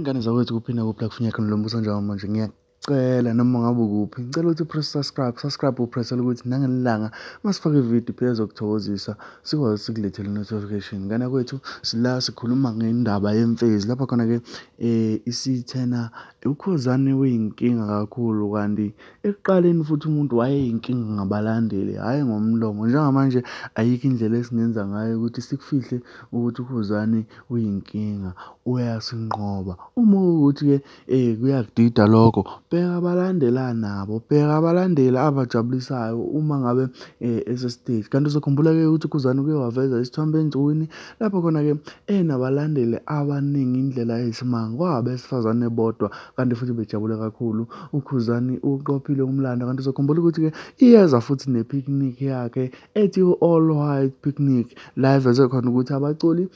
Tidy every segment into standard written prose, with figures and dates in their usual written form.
Wengane zakwethu kuphinda kuphi la kufunyeka khona lo mbuso njengamanje ngiyacela noma ngabe ukuphi ngicela ukuthi upress subscribe subscribe upressele ukuthi nangelilanga masifake ividiyo phela ezokuthokozisa sikwazi sikulethele notification ngane kwethu sila sikhuluma ngendaba yemfezi lapha khona ke eh isithena ukhozane uyinkinga kakhulu kanti Ekuqaleni futhi umuntu wayeyinkinga ngabalandeli, hhayi ngomlomo. Njengamanje ayikho indlela esingenza ngayo ukuthi sikufihle ukuthi uKhuzani uyinkinga, uyasinqoba. Uma kuwukuthi-ke kuyakudida lokho, bheka abalandeli anabo, bheka abalandeli abajabulisayo uma ngabe esesiteji. Kanti uzokhumbula-ke ukuthi uKhuzani uke waveza isithombe ensukwini lapho khona-ke enabalandeli abaningi indlela eyisimanga, kwabesifazane bodwa kanti futhi bejabule kakhulu. UKhuzani uqophile umlando kanti uzokhumbula ukuthi-ke iyeza futhi ne-picnic yakhe ethi All White Picnic la eveze khona ukuthi abaculi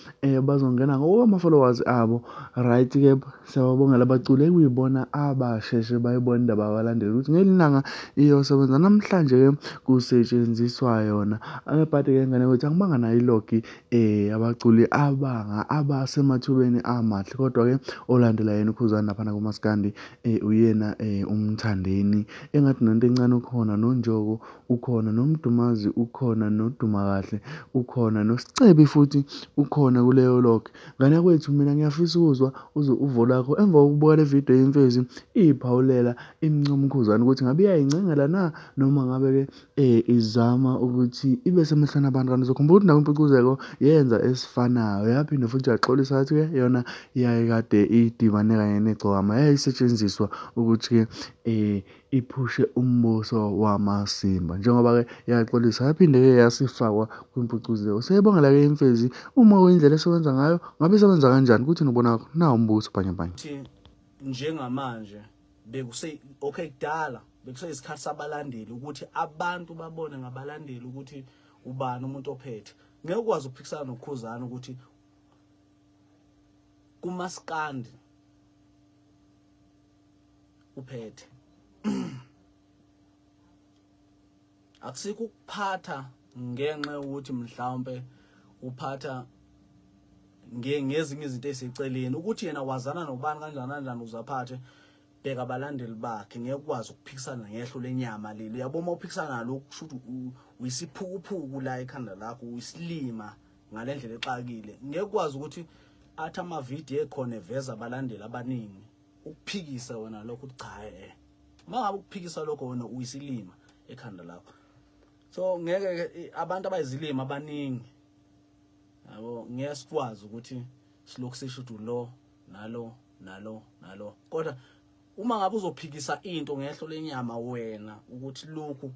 bazongena ngokwama-followers abo. Right-ke siyababongela abaculi ekuyibona abasheshe bayibona indaba yabalandeli ukuthi ngelinye ilanga iyosebenza. Namhlanje-ke kusetshenziswa yona. Angebhadi-ke ngane ukuthi angibanga nayo ilogi abaculi abanga abasemathubeni amahle kodwa-ke olandela yena uKhuzani laphana kumaskandi uyena uMthandeni engathi nento encane ukhona noNjoko ukhona noMdumazi ukhona noDumakahle ukhona noSicebi futhi ukhona kuleyo log. Ngane yakwethu mina ngiyafisa ukuzwa uze uvo lwakho emva kokubuka le video yemfezi iyiphawulela imncoma uKhuzani ukuthi ngabe iyayincengela na noma ngabe-ke izama ukuthi ibe semehlweni abantu kanti uzokhumbula ukuthi nakwimpucuzeko yenza esifanayo yaphinde futhi yaxolisa yathi-ke yona yayikade idibane kanye negcokama yayisetshenziswa ukuthi-ke iphushe umbuso wamasimba njengoba-ke yaxolisa yaphinde-ke yasifakwa kwimpucuzeko siyayibongela-ke imfezi uma kuyindlela esebenza ngayo ngabe isebenza kanjani kuthi nobona kwakho nawu umbuso bhanyabhanya. Njengamanje bekuse okay kudala bekuseyisikhathi sabalandeli ukuthi abantu babone ngabalandeli ukuthi ubani umuntu ophethe ngeke ukwazi ukuphikisana nokhuzana ukuthi kumaskandi uphethe akusikho ukuphatha ngenxa yokuthi mhlawumbe uphatha ngezinye izinto eziseceleni ukuthi yena wazana nobani kanjani kanjani uzaphathe bheka abalandeli bakhe ngeke ukwazi ukuphikisana ngehlo lenyama leli uyabo uma uphikisana nalo kusho ukuthi uyisiphukuphuku la ekhanda lakho uyisilima ngalendlela exakile ngeke ukwazi ukuthi athi amavidiyo ekhona eveza abalandeli abaningi ukuphikisa wena lokho ukuthi cha eh uma ngabe ukuphikisa lokho wena uyisilima ekhanda lakho so ngeke abantu abayizilima abaningi yabo ngeke sikwazi ukuthi silokhu sisho ukuthi lo nalo nalo nalo kodwa uma ngabe uzophikisa into ngehlo lenyama wena ukuthi lokhu